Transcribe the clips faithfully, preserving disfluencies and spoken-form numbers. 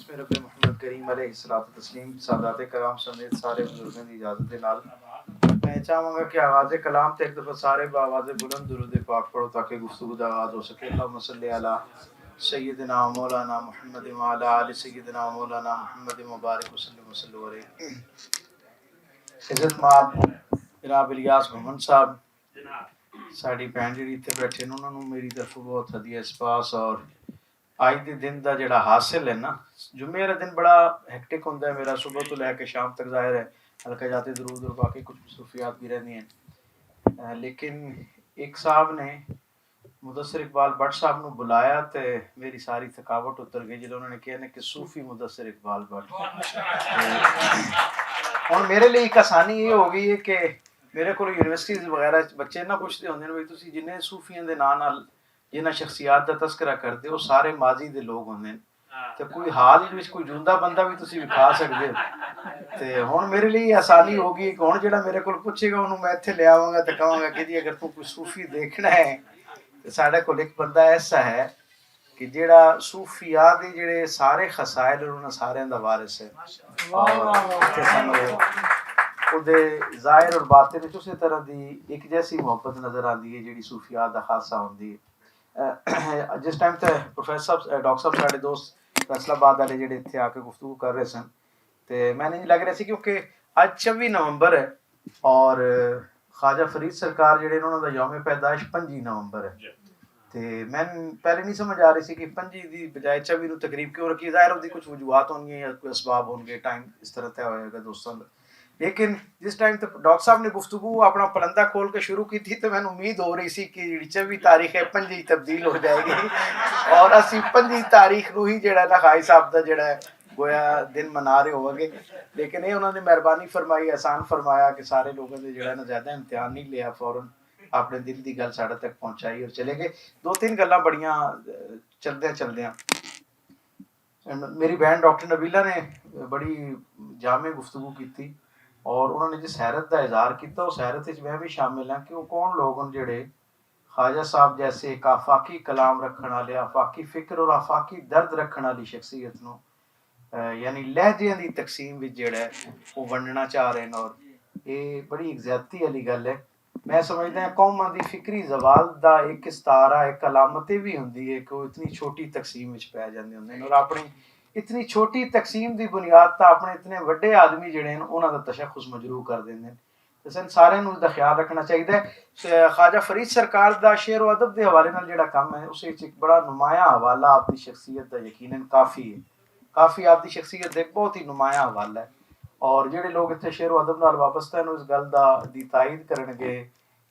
رب محمد کریم علیہ الصلوۃ والتسلیم، سادات کرام سمیت سارے بزرگوں کی اجازت دے نال میں چاہواں گا کہ آغاز کلام تے ایک دفعہ سارے باواز بلند درود پاک پڑھو، تاکہ گفتگو دا آغاز ہو سکے۔ اللہم صلی علی سیدنا مولانا محمد وعلی آل سیدنا مولانا محمد مبارک وسلم وسلم علیہ۔ عزت ماب جناب الیاس محمد صاحب، ساڈی بھین جڑی اتھے بیٹھے نے، انہاں نوں میری طرفوں بہت ہدیہ اسپاس۔ اور اج دے دن دا جڑا حاصل ہے نا، جمعے والا دن بڑا ہیکٹک ہوندا ہے میرا، صبح تو لے کے شام تک، ظاہر ہے، حلقہ جاتے درود اور باقی کچھ مصروفیات بھی رہندی ہیں۔ اے، لیکن ایک صاحب نے، مدثر اقبال بٹ صاحب نوں بلایا تے میری ساری تھکاوٹ اتر گئی جدوں انہوں نے کہا نے کہ صوفی مدثر اقبال بٹ۔ تے ہن میرے لیے ایک آسانی یہ ہو گئی ہے کہ میرے کو یونیورسٹیز وغیرہ چ بچے نہ پوچھتے ہوندے نے، "بھئی، تسی جنہیں صوفیاں دے ناں نال، جنہیں شخصیات دا تذکرہ کردے ہو، سارے ماضی دے لوگ ہوندے نے۔ تے کوئی حال وچ کوئی جوندا بندہ بھی تسی وکھا سکدے ہو۔" تے ہن میرے لیے یہ آسانی ہو گئی کہ ہن جڑا میرے کول پوچھے گا، انہوں میں اتھے لے آواں گا تے کہاں گا کہ جی، اگر تو کوئی صوفی دیکھنا ہے، تے ساڈے کول ایک بندہ ایسا ہے کہ جڑا صوفیاء دے جڑے سارے خصائل انہاں ساریاں دا وارث ہے۔ اور اتھے سانوں اودے ظاہر اور باطن وچ اسی طرح دی ایک جیسی محبت نظر آندی ہے، جڑی صوفیاء دا خاصہ ہوندی ہے۔ اے، جس ٹائم تے پروفیسر صاحب، اے، ڈاکٹر صاحب، ساڈے دوست فیصل آباد والے، جڑے اتھے آ کے گفتگو کر رہے سن، تے میں نہیں لگ رہا سی، کیونکہ اج چوبی نومبر ہے اور خواجہ فرید سرکار جڑے نے، انہاں دا یوم پیدائش پنجی نومبر ہے۔ تے میں پہلے نہیں سمجھ آ رہی سی کہ پنجی دی بجائے چوبی نو تقریب کیوں رکھی۔ ظاہر، اودی کچھ وجوہات ہونگیاں یا کوئی اسباب ہونگے، ٹائم اس طرح طے ہوئے گا دوستاں دا۔ لیکن جس ٹائم تے ڈاکٹر صاحب نے گفتگو اپنا پلندہ کھول کے شروع کی تھی، تو میں امید ہو رہی سی کہ جڑی چوبی تاریخ ہے، پنجی تبدیل ہو جائے گی اور اسی پنجی تاریخ نو ہی جڑا نا، خواجہ صاحب دا جڑا ہے، گویا دن منا رہے ہوئے گے۔ لیکن یہ انہوں نے مہربانی فرمائی، احسان فرمایا کہ سارے لوگوں نے جڑا نا، زیادہ امتحان نہیں لیا، فوراً اپنے دل دی گل ساڈے تک پہنچائی اور چلے گئے۔ دو تین گلاں بڑیاں، اے، چلدیاں چلدیاں میری بہن ڈاکٹر نبیلہ نے بڑی جامع گفتگو کی تھی اور انہوں نے جس حیرت دا اظہار کیتا، اس حیرت وچ میں بھی شامل ہاں کہ وہ کون لوگ ہن جڑے خواجہ صاحب جیسے ایک آفاقی کلام رکھن والے، آفاقی فکر اور آفاقی درد رکھن والی شخصیت نو، اے، یعنی لہجیاں دی تقسیم وچ جڑا ہے، وہ ونڈنا چاہ رہے ہیں۔ اور یہ بڑی ایک زیادتی والی گل ہے۔ میں سمجھدا ہاں قوماں دی فکری زوال دا ایک استعارہ، ایک علامت یہ بھی ہوندی ہے کہ وہ اتنی چھوٹی تقسیم وچ پے جاندے ہوندے نے اور اپنی اتنی چھوٹی تقسیم دی بنیاد تے اپنے اتنے وڈے آدمی جڑے ہیں، انہاں دا تشخص مجروح کر دیندے ہیں۔ تے سن سارے نوں اس دا خیال رکھنا چاہیدا ہے۔ س-، خواجہ فرید سرکار دا شعر و ادب دے حوالے نال جڑا کم ہے، اس وچ ایک بڑا نمایاں حوالہ آپ دی شخصیت دا یقیناً کافی ہے۔ کافی آپ دی شخصیت دے بہت ہی نمایاں حوالہ ہے۔ اور جڑے لوگ اتھے شعر و ادب نال وابستہ ہیں، اس گل دا، دی تائید کرن گے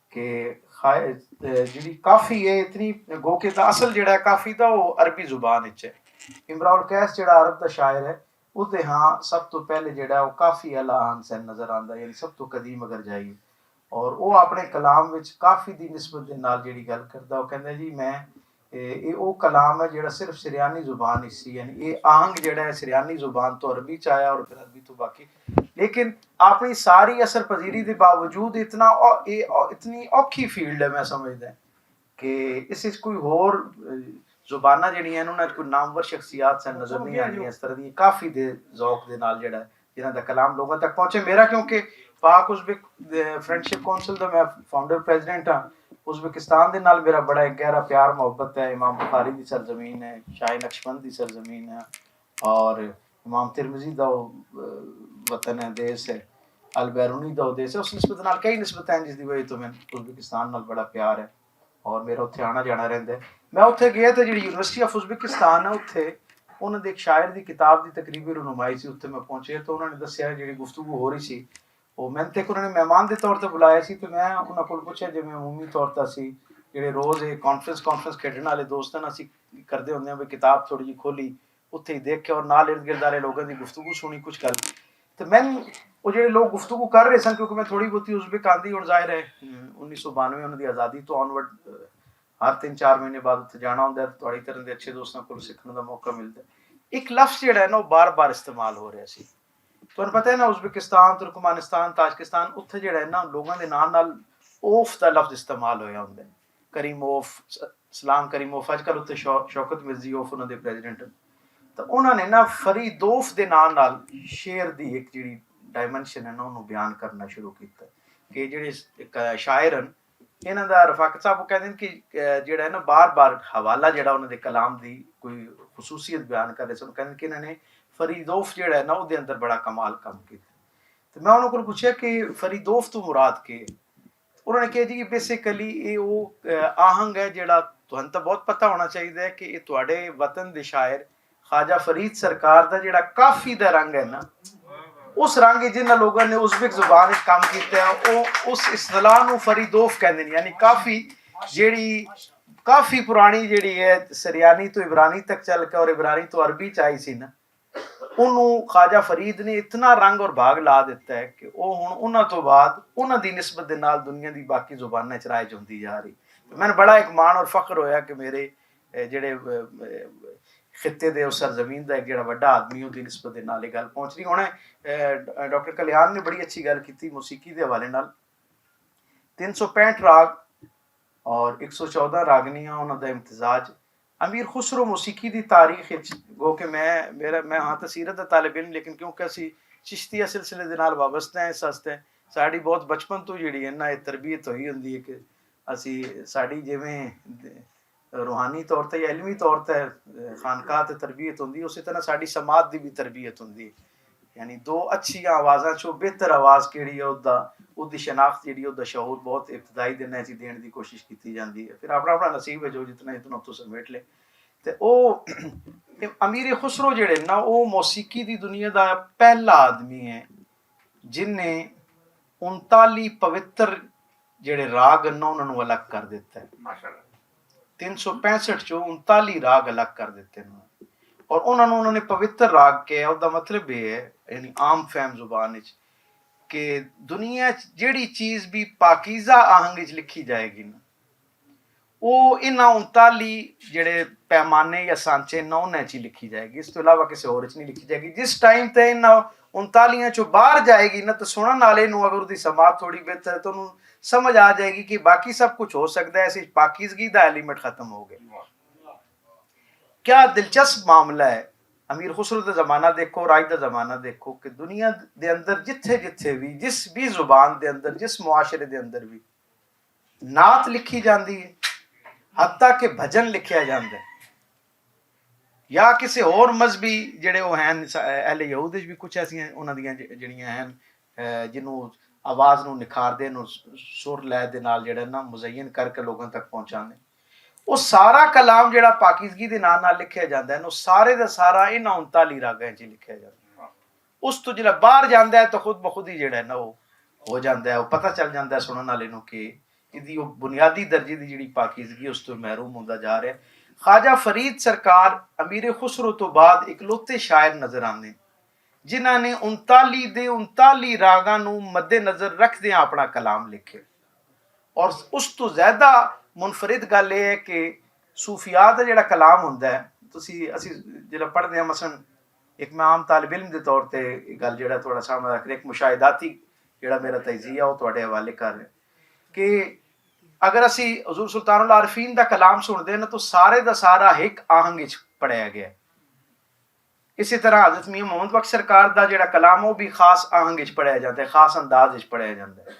کہ خا-، اے، جڑی کافی ہے اتنی، گو کہ دا اصل جڑا ہے کافی دا، وہ عربی زبان وچ ہے۔ امراء القیس جڑا عرب دا شاعر ہے، اس دے ہاں سب تو پہلے جڑا ہے وہ کافی اعلیٰ آہنگ سن نظر آندا ہے، یعنی سب تو قدیم اگر جائیے۔ اور وہ اپنے کلام وچ کافی دی نسبت دے نال جڑی گل کردا، وہ کہندا جی میں اے، اے او کلام ہے جڑا صرف سریانی زبان وچ سی، یعنی اے آہنگ جڑا ہے سریانی زبان تو عربی چ آیا اور پھر عربی تو باقی۔ لیکن اپنی ساری اثر پذیری دے باوجود اتنا او-، اے او-، اتنی اوکھی فیلڈ ہے، میں سمجھدا ہے کہ اس وچ کوئی ہور، اے، زباناں جڑیاں ہیں، انہاں وچ کوئی نامور شخصیات سن نظر نہیں آ رہی، اس طرح دی کافی دے ذوق دے نال جڑا ہے جنہاں دا کلام لوگوں تک پہنچے۔ میرا کیونکہ پاک ازبک، اے، فرینڈشپ کونسل دا میں فاؤنڈر پریزیڈنٹ ہاں، ازبکستان دے نال میرا بڑا ایک گہرا پیار محبت ہے۔ امام بخاری دی سرزمین ہے، شاہ نقشبند دی سرزمین ہے، اور امام ترمذی دا وہ، اے، وطن ہے، دیس ہے، البیرونی دا وہ دیس ہے۔ اس نسبت نال کئی نسبتیں ہیں جس دی وجہ تو میں ازبکستان نال بڑا پیار ہے اور میرا اتھے آنا جانا رہندا ہے۔ میں اتھے گیا تے جڑی یونیورسٹی آف ازبکستان ہے، اتھے انہاں دے ایک شاعر دی کتاب دی تقریبی رونمائی سی، اتھے میں پہنچے تو انہاں نے دسیا جڑی گفتگو ہو رہی سی، وہ میں تے انہاں نے مہمان دے طور تے بلایا سی۔ تے میں انہاں کول پوچھیا، جے میں عمومی طور تے سی جڑے روز اے کانفرنس، کانفرنس کھیڈن والے دوست ہیں، اسی کردے ہوندے ہیں، بھی کتاب تھوڑی جی کھولی، اتھے ہی دیکھیا اور نال ارد گرد والے لوگوں دی گفتگو سنی کچھ گل۔ تے میں، وہ جڑے لوگ گفتگو کر رہے سن، کیونکہ میں تھوڑی بہتی ازبک آندی، ہن ظاہر ہے، انیس سو بانوے انہاں دی آزادی تو آنورڈ، ہر تین چار مہینے بعد اتھے جانا ہوندا ہے، تہاڈی طرح دے اچھے دوستاں کول سکھن دا موقع ملدا ہے۔ ایک لفظ جڑا ہے نا، وہ بار بار استعمال ہو رہا سی۔ تہانوں پتہ ہے نا، ازبکستان، ترکمانستان، تاجکستان، اتھے جڑا ہے نا، لوگاں دے نال نال اوف دا لفظ استعمال ہویا ہوندا ہے۔ کریم اوف، س-، سلام کریم اوف، اج کل اتھے شو-، شوکت مرزی اوف انہاں دے پریزیڈنٹ۔ تو انہاں نے نا فریدوف دے ناں نال شعر دی ایک جڑی ڈائمنشن ہے نا، انہوں بیان کرنا شروع کیتا کہ جڑے ایک شاعر ہیں، انہاں دا رفاقت صاحب وہ کہندے نے کہ، اے، جڑا ہے نا، بار بار حوالہ جڑا انہاں دے کلام دی کوئی خصوصیت بیان کر رہے سن، کہندے کہ انہاں نے فریدوف جڑا ہے نا، وہ دے اندر بڑا کمال کم کیتا۔ تو میں انہوں کو پوچھا کہ فریدوف تو مراد کے؟ انہوں نے کہا جی، بیسیکلی یہ وہ، اے، آہنگ ہے جڑا تہن تو بہت پتہ ہونا چاہیے کہ یہ تواڈے وطن دے شاعر خواجہ فرید سرکار دا جڑا کافی دا رنگ ہے نا، اس رنگ وچ جنہاں لوگاں نے ازبک زبان وچ کام کیتا ہے، وہ اس اصطلاح نو فریدوف کہندے نے، یعنی کافی جڑی کافی پرانی جڑی ہے، سریانی تو عبرانی تک چل کے اور عبرانی تو عربی چ آئی سی نا، انہوں خواجہ فرید نے اتنا رنگ اور بھاگ لا دیتا ہے کہ وہ ہن انہاں تو بعد انہاں دی نسبت دے نال دنیا دی باقی زباناں چ رائج ہوندی جا رہی۔ میں بڑا ایک مان اور فخر ہویا کہ میرے، اے، جڑے، اے، خطے دے اس سرزمین دا ایک جڑا وڈا آدمی، اون دی نسبت دے نال یہ گل پہنچ رہی۔ ہن، اے، ڈاکٹر کلیان نے بڑی اچھی گل کیتی موسیقی دے حوالے نال۔ تین سو پینٹ راگ اور ایک سو چودہ راگنیاں، انہاں دا امتزاج امیر خسرو موسیقی دی تاریخ وچ، گو کہ میں، میرا، میں ہاں تے سیرت دا طالب علم، لیکن کیونکہ اسی چشتیہ سلسلے دے نال وابستہ ہیں، اس واسطے ساڈی بہت بچپن تو جڑی ہے نا، یہ تربیت ہوئی ہوندی ہے کہ اسی، ساڈی جویں روحانی طور تے یا علمی طور تے خانقاہ تے تربیت ہوندی، اسی طرح ساڈی سماعت دی بھی تربیت ہوندی ہے۔ یعنی دو اچھیاں آوازاں چوں بہتر آواز کیڑی ہے، اس دا، اس دی شناخت جیڑی ہے، اس دا شعور بہت ابتدائی دناں چ دین دی کوشش کیتی جاندی ہے۔ پھر اپنا اپنا نصیب ہے، جو جتنا جتنا اتوں سمیٹ لے۔ تے او امیر خسرو جیڑے نا، او موسیقی دی دنیا دا پہلا آدمی ہے جن نے انتالی پوتر جیڑے راگ نا، انہاں نوں الگ کر دتا ہے۔ ماشاءاللہ۔ تین سو پینسٹھ چوں انتالی راگ الگ کر دتے انہاں نے۔ اور انہاں نوں انہاں نے پوتر راگ کہیا، اس دا مطلب یہ ہے، یعنی عام فہم زبان وچ، کہ دنیا وچ جیڑی چیز بھی پاکیزہ آہنگ وچ لکھی جائے گی نا، وہ انہاں انتالی جڑے پیمانے یا سانچے نا، انہاں چ ہی لکھی جائے گی، اس تو علاوہ کسی ہور چ نہیں لکھی جائے گی۔ جس ٹائم تے انہاں انتالیاں چوں باہر جائے گی نا، تو سنن والے نوں اگر اس دی سماعت تھوڑی بہتر ہے، تو انہوں سمجھ آ جائے گی کہ باقی سب کچھ ہو سکتا ہے، اس وچ پاکیزگی دا ایلیمنٹ ختم ہو گیا۔ کیا دلچسپ معاملہ ہے۔ امیر خسرو دا زمانہ دیکھو، راج دا زمانہ دیکھو کہ دنیا دے اندر جتھے جتھے بھی، جس بھی زبان دے اندر، جس معاشرے دے اندر بھی نعت لکھی جاندی ہے، حتیٰ کہ بھجن لکھیا جاندا ہے، یا کسے ہور مذہبی جڑے وہ ہیں، اہل یہود وچ بھی کچھ ایسیاں انہاں دیاں جڑیاں ہیں، جنوں آواز نوں نکھار دے نوں سر لے دے نال جڑا نا مزین کر کے لوگاں تک پہنچاندے۔ وہ سارا کلام جڑا پاکیزگی دے نال نال لکھیا جاندا ہے، وہ سارے دا سارا انہاں انتالی راگاں وچ لکھیا جاندا ہے۔ اس تو جڑا باہر جاندا ہے تو خود بخود ہی جڑا ہے نا، وہ ہو جاندا ہے، وہ پتہ چل جاندا ہے سنن والے نوں کہ ایدی وہ بنیادی درجے دی جڑی پاکیزگی اس تو محروم ہوندا جا رہا ہے۔ خواجہ فرید سرکار امیر خسرو تو بعد اکلوتے شاعر نظر آندے، جنہاں نے انتالی دے انتالی راگاں نوں مد نظر رکھدیاں اپنا کلام لکھے۔ اور اس تو زیادہ منفرد گل یہ ہے کہ صوفیاء دا جڑا کلام ہوندا ہے، تسی، اسی جڑا پڑھدے ہیں، مثلاً ایک میں عام طالب علم دے طور تے یہ گل جڑا تھوڑا سامنے رکھ رہا، ایک مشاہداتی جڑا میرا تجزیہ وہ تواڈے حوالے کر رہے کہ اگر اسی حضور سلطان العارفین دا کلام سنتے ہیں نا، تو سارے دا سارا ایک آہنگ وچ پڑھیا گیا ہے۔ اسی طرح حضرت میاں محمد بخش سرکار دا جڑا کلام، وہ بھی خاص آہنگ وچ پڑھیا جاتا ہے، خاص انداز وچ پڑھیا جاتا ہے۔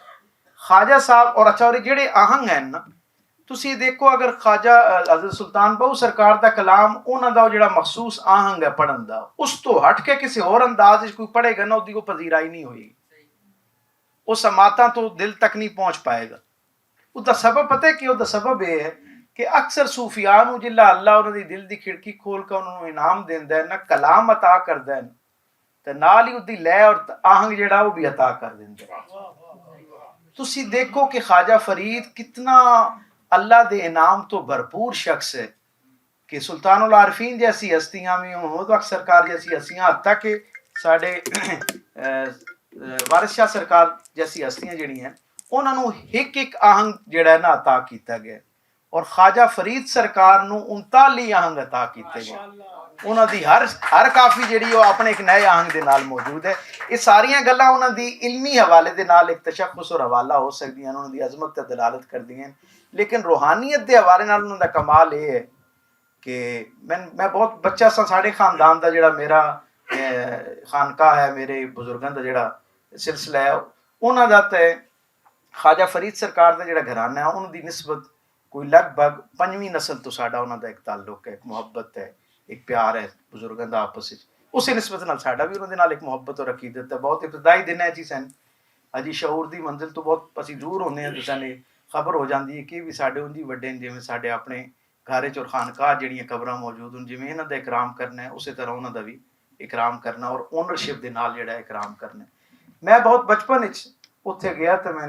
خواجہ صاحب اور اچھا، اور جڑے آہنگ ہیں نا، تسی دیکھو، اگر خواجہ، اہ، حضرت سلطان بہو سرکار دا کلام، انہاں دا جڑا مخصوص آہنگ ہے پڑھن دا، اس تو ہٹ کے کسی ہور انداز وچ کوئی پڑھے گا نا، اس دی کوئی پذیرائی نہیں ہوئی۔ وہ سماعتاں تو دل تک نہیں پہنچ پائے گا۔ اس دا سبب پتہ ہے کہ اس دا سبب یہ ہے کہ اکثر صوفیاء نوں جلا اللہ انہاں دی دل دی کھڑکی کھول کے انہاں نوں انعام دیندا ہے نا، کلام عطا کردا ہے نا، تے نال ہی اس دی لے اور آہنگ جڑا وہ بھی عطا کر دیندا ہے۔ تسی دیکھو کہ خواجہ فرید کتنا اللہ دے انعام تو بھرپور شخص ہے کہ سلطان العارفین جیسی ہستیاں بھی، محمد بخش سرکار جیسی ہستیاں، حتیٰ کہ ساڈے، اہ، اہ، وارث شاہ سرکار جیسی ہستیاں جڑیاں ہیں، انہاں نوں ہک ہک آہنگ جڑا ہے نا عطا کیتا گیا ہے۔ اور خواجہ فرید سرکار نوں انتالی آہنگ عطا کیتے گئے۔ انہاں دی ہر، ہر کافی جڑی وہ اپنے ایک نئے آہنگ دے نال موجود ہے۔ یہ ساریاں گلاں انہاں دی علمی حوالے دے نال ایک تشخص اور حوالہ ہو سکدیاں ہیں، انہاں دی عظمت تے دلالت کردیاں ہیں، لیکن روحانیت دے حوالے نال انہاں دا کمال یہ ہے کہ میں میں بہت بچہ سا، ساڈے خاندان دا جڑا میرا خانقاہ ہے، میرے بزرگاں دا جڑا سلسلہ ہے، انہاں دا تے خواجہ فرید سرکار دا جڑا گھرانہ ہے، انہاں دی نسبت کوئی لگ بھگ پنجویں نسل تو ساڈا انہاں دا ایک تعلق ہے، ایک محبت ہے، ایک پیار ہے بزرگاں دا آپس وچ۔ اسی نسبت نال ساڈا بھی انہاں دے نال ایک محبت اور عقیدت ہے۔ بہت ابتدائی دن ہے جی سن، اجی شعور دی منزل تو بہت اسی دور ہوندے ہیں، جس نے خبر ہو جاندی ہے کہ بھی ساڈے انجی وڈے ہیں، جویں ساڈے اپنے گھر وچ اور خانقاہ جڑیاں قبراں موجود ہیں، جویں انہاں دا اکرام کرنا ہے، اسی طرح انہاں دا بھی اکرام کرنا اور اونرشپ دے نال جڑا اکرام کرنا ہے۔ میں بہت بچپن وچ اتھے گیا تے میں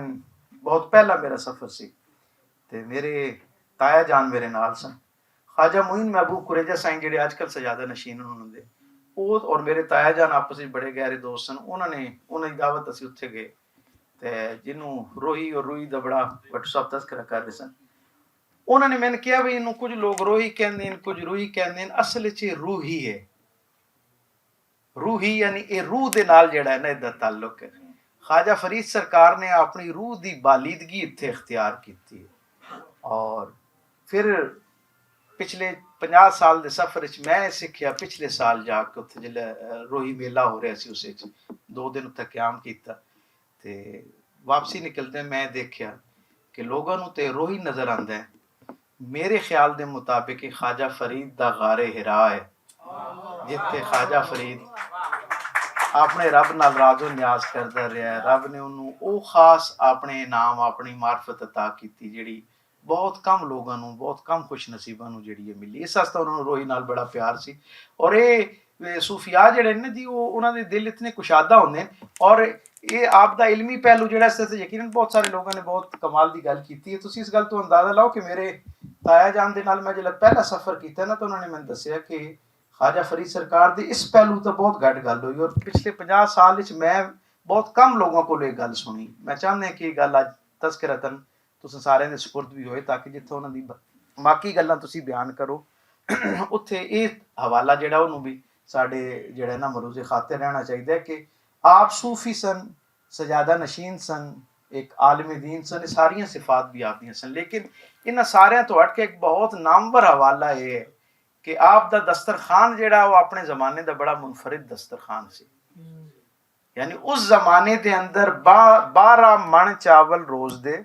بہت پہلا میرا سفر سی، تے میرے تایا جان میرے نال سن۔ خواجہ معین محبوب قریجہ سائیں جڑے اج کل سجادہ نشین انہوں نے، وہ اور میرے تایا جان آپس وچ بڑے گہرے دوست سن۔ انہوں نے، انہاں دی دعوت اسی اتھے گئے، تے جنوں روہی اور روہی دا بڑا بٹو صاحب تذکرہ کر رہے سن۔ انہوں نے میں نے کہا بھی انہوں کچھ لوگ روہی کہندے ہیں، کچھ روہی کہندے ہیں، اصل وچ یہ روہی ہے۔ روحی یعنی اے روح دے نال جڑا ہے نا، ایدا تعلق ہے۔ خواجہ فرید سرکار نے اپنی روح دی بالیدگی اتھے اختیار کیتی ہے۔ اور پھر پچھلے پنجاہ سال دے سفر وچ میں سکھیا، پچھلے سال جا کے اتھے جلے روحی میلہ ہو رہا سی، اس وچ دو دن اتھے قیام کیتا۔ تے واپسی نکلدے میں دیکھیا کہ لوگاں نوں تے روہی نظر آندا ہے۔ میرے خیال دے مطابق یہ خواجہ فرید دا غار حرا ہے، جتھے خواجہ فرید اپنے رب نال راز و نیاز کردا رہیا ہے۔ رب نے انہوں او خاص اپنے انعام، اپنی معرفت عطا کیتی، جڑی بہت کم لوگاں نوں، بہت کم خوش نصیباں نوں جڑی ہے ملی۔ اس واسطے انہوں نوں روہی نال بڑا پیار سی۔ اور اے اے صوفیاء جڑے نے جی، وہ انہاں دے دل اتنے کشادہ ہوندے ہیں۔ اور یہ آپ دا علمی پہلو جڑا اس تے یقیناً بہت سارے لوگوں نے بہت کمال دی گل کیتی ہے۔ تسی اس گل تو اندازہ لاؤ کہ میرے تایا جان دے نال میں جڑا پہلا سفر کیتا نا، تو انہوں نے مینوں دسیا کہ خواجہ فرید سرکار دی اس پہلو تے بہت گھٹ گل ہوئی، اور پچھلے پنجاہ سال وچ میں بہت کم لوگوں کولوں یہ گل سنی۔ میں چاہندے کہ یہ گل اج تذکرتاً تساں سارے دے سپرد بھی ہوئے، تاکہ جتھے انہاں دی ب-، باقی گلاں تسی بیان کرو، اتھے اے حوالہ جڑا انہوں بھی ساڈے جڑا نا مروز خاطر رہنا چاہیدا ہے کہ آپ صوفی سن، سجادہ نشین سن، ایک عالم دین سن، یہ ساریاں صفات بھی آپ دیاں سن۔ لیکن انہاں ساریاں تو ہٹ کے ایک بہت نامور حوالہ یہ ہے کہ آپ دا دسترخوان جڑا وہ اپنے زمانے دا بڑا منفرد دسترخوان سی۔ یعنی اس زمانے دے اندر با-، بارہ من چاول روز دے،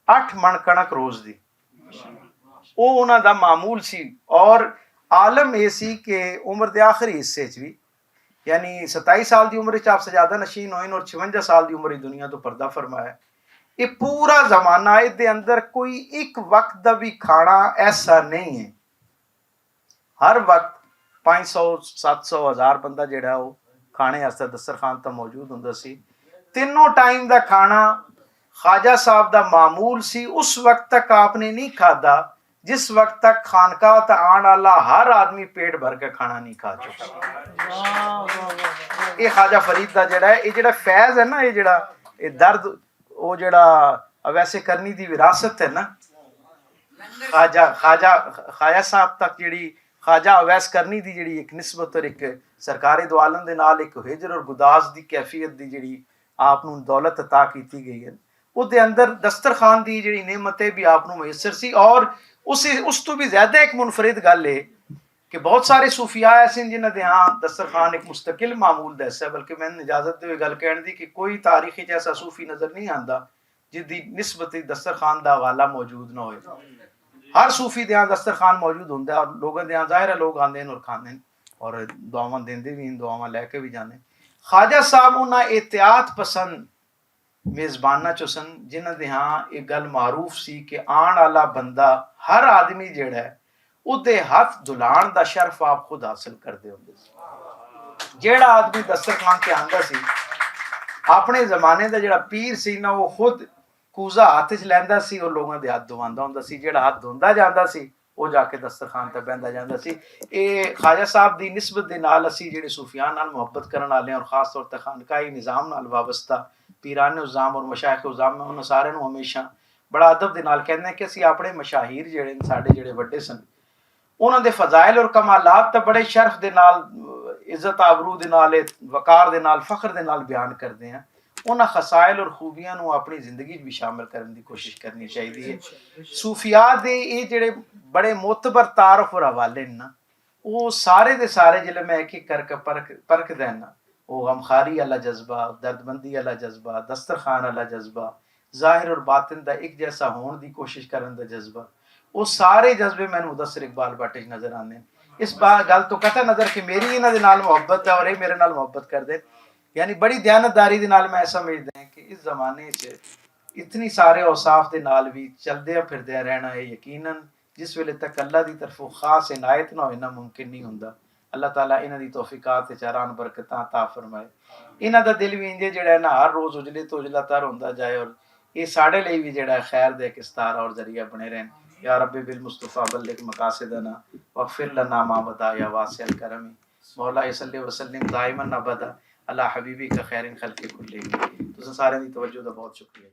اٹھ من کݨک روز دی، او انہاں دا معمول سی۔ اور عالم اے سی کہ عمر دے آخری حصے چ وی، یعنی ستائی سال دی عمر وچ آپ سجادہ نشین ہوئے اور چھونجا سال دی عمر وچ دنیا تو پردہ فرمایا۔ یہ پورا زمانہ، اس دے اندر کوئی ایک وقت دا بھی کھانا ایسا نہیں ہے۔ ہر وقت پانچ سو، ست سو، ہزار بندہ جڑا وہ کھانے واسطے دسترخوان تے موجود ہوندا سی۔ تینوں ٹائم دا کھانا خواجہ صاحب دا معمول سی، اس وقت تک آپ نے نہیں کھادا جس وقت تک خانقاہ تے آن والا ہر آدمی پیٹ بھر کے کھانا نہیں کھا چکا۔ یہ خواجہ فرید دا جڑا ہے، یہ جڑا فیض ہے نا، یہ جڑا یہ درد، وہ جڑا اویسے کرنی دی وراثت ہے نا، خواجہ خواجہ خواجہ صاحب تک جڑی خواجہ اویس کرنی دی جڑی ایک نسبت اور ایک سرکار دو عالم دے نال ایک ہجر اور گداز دی کیفیت دی جڑی آپ نوں دولت عطا کیتی گئی ہے، او دے اندر دسترخوان دی جڑی نعمت ہے بھی آپ نوں میسر سی۔ اور اس اس تو بھی زیادہ ایک منفرد گل ہے کہ بہت سارے صوفیاء ایسے ہیں جنہاں دے ہاں دسترخوان ایک مستقل معمول دا حصہ ہے، بلکہ میں اجازت دے گل کہن دی کہ کوئی تاریخ وچ ایسا صوفی نظر نہیں آندا جس دی نسبت دسترخوان دا حوالہ موجود نہ ہوئے۔ ہر صوفی دیاں دسترخوان موجود ہوندا ہے اور لوگاں دیاں ظاہر ہے لوگ آندے ہیں اور کھاندے ہیں اور دعاواں دیندے بھی ہیں، دعاواں لے کے بھی جاندے ہیں۔ خواجہ صاحب انہاں احتیاط پسند میزباناں چوں سن، جنہاں دے ہاں ایک گل معروف سی کہ آن والا بندہ، ہر آدمی جیڑا ہے، اودے ہتھ دھلان دا شرف آپ خود حاصل کردے ہوندے سی۔ جیڑا آدمی دسترخوان تے آندا سی، اپنے زمانے دا جیڑا پیر سی نا، وہ خود کوزہ ہتھ وچ لیندا سی اور لوگاں دے ہتھ دھواندا ہوندا سی۔ جیڑا ہتھ دھوندا جاندا سی، وہ جا کے دسترخوان تے بہندا جاندا سی۔ اے خواجہ صاحب دی نسبت دے نال اسی جیڑے صوفیاء نال محبت کرن والے ہیں اور خاص طور تے خانقاہی نظام نال وابستہ پیران عظام اور مشائخ عظام، میں انہاں سارے نوں ہمیشہ بڑا ادب دے نال کہندے ہیں کہ اسی اپنے مشاہیر جیڑے نے، ساڈے جیڑے وڈے سن، انہاں دے فضائل اور کمالات تے بڑے شرف دے نال، عزت آبرو دے نال، وقار دے نال، فخر دے نال بیان کردے ہیں۔ انہاں خصائل اور خوبیاں نوں اپنی زندگی وچ بھی شامل کرن دی کوشش کرنی چاہیدی ہے۔ صوفیاء دے اے جڑے بڑے معتبر تعارف اور حوالے نے نا، او سارے دے سارے جلے میں ایک ایک کر کے پرکھ پرکھ دینا، او غمخاری والا جذبہ، دردمندی والا جذبہ، دسترخوان والا جذبہ، ظاہر اور باطن دا ایک جیسا ہون دی کوشش کرن دا جذبہ، او سارے جذبے مینوں مدثر اقبال بٹ وچ نظر آندے نے۔ اس با گل تو قطع نظر کہ میری انہاں دے نال محبت ہے اور اے میرے نال محبت کردے، یعنی بڑی دیانتداری دے نال میں ایسا سمجھدا ہاں کہ اس زمانے 'چ اتنی سارے اوصاف دے نال وی چلدیاں پھردیاں رہنا اے یقیناً جس ویلے تک اللہ دی طرفوں خاص عنایت نہ ہوئے نہ ممکن نہیں ہوندا۔ اللہ تعالیٰ انہاں دی توفیقات تے چاران برکتاں عطا فرمائے۔ انہاں دا دل وی انجے جڑا ہے نا ہر روز اجلے تو اجلا تر ہوندا جائے اور اے ساڈے لئی وی جڑا ہے خیر دے ایک استارہ اور ذریعہ بنے رہن۔ یا رب بالمصطفیٰ بلغ مقاصدنا واغفر لنا ما مضى یا واسع الکرم۔ مولا صلی وسلم دائما ابدا علی حبیبی کا خیر خلق کلے۔ تساں سارے دی توجہ دا بہت شکریہ۔